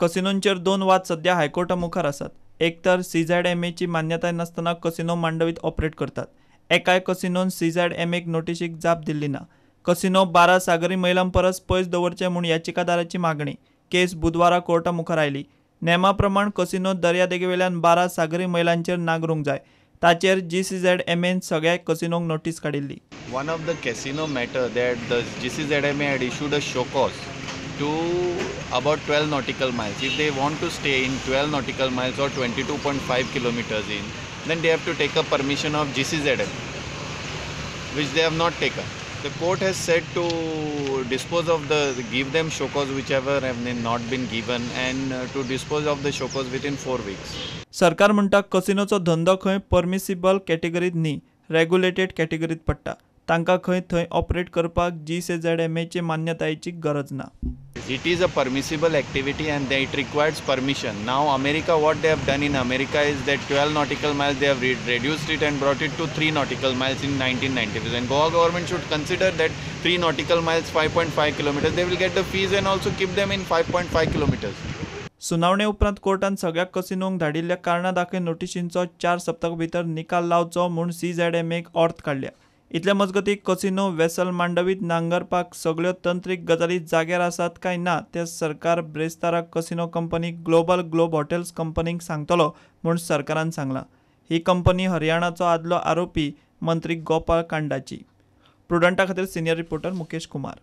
कसिनोंचेर दोन वाद सध्या हायकोर्टा मुखार आसात. एक तर सीझॅडएमएची मान्यताय नासतना कसिनो मांडवीत ऑपरेट करतात. एकाय कसिनोन सीझॅडएमएक नोटिशीक जाप दिल्ली ना. कसिनो 12 सागरी मैलां परस पयस दवरचे म्हूण याचिकादाराची मागणी. केस बुधवारा कोर्टा मुखार आयली. नेमा प्रमाण कसिनो दर्यादेगेवेल्यान 12 सागरी मैलांचेर नांगरूंक जाय. ताचेर जीसीझॅडएमएन सगळ्या कसिनोंक नोटीस काडिल्ली. One of the casino matter that the GCZMA had issued a show cause to about 12 nautical miles. If they want to stay in 12 nautical miles or 22.5 kilometers in, then they have to take a permission of GCZMA, which they have not taken. The court has said to dispose of the, give them show cause whichever have not been given and to dispose of the show cause within 4 weeks. सरकार म्हणटा कसिनोचो धंदो खंय permissible कॅटेगरीत न्ही, regulated कॅटेगरीत पडटा. तांकां खंय थंय operate करपाक जीसीझॅडएमएचे मान्यतायेची गरज ना. It is a permissible activity and it requires permission. Now America, what they have done in America is that 12 nautical miles they have reduced it and brought it to 3 nautical miles in 1995. And Goa government should consider that 3 nautical miles, 5.5 kilometers, they will get the fees and also keep them in 5.5 kilometers. सुनावणे उपरांत कोर्टान सगळ्या कसिनोंक धाडिल्ल्या कारणां दाखय नोटिशींचो 4 सप्तकां भितर निकाल लावचो म्हूण सीझॅडएमएक ऑर्द काडल्या. इतले मजगतीं कसिनो वेसल मांडवीत नांगरपाक सगळ्यो तंत्रीक गजाली जाग्यार आसात काय ना ते सरकार ब्रेस्तारा casino company global globe hotels कंपनीक सांगतलो म्हूण सरकारान सांगलां. ही कंपनी हरियाणाचो आदलो आरोपी मंत्री गोपाळ कांडाची. प्रुडंटा खातीर सिनियर रिपोर्टर मुकेश कुमार.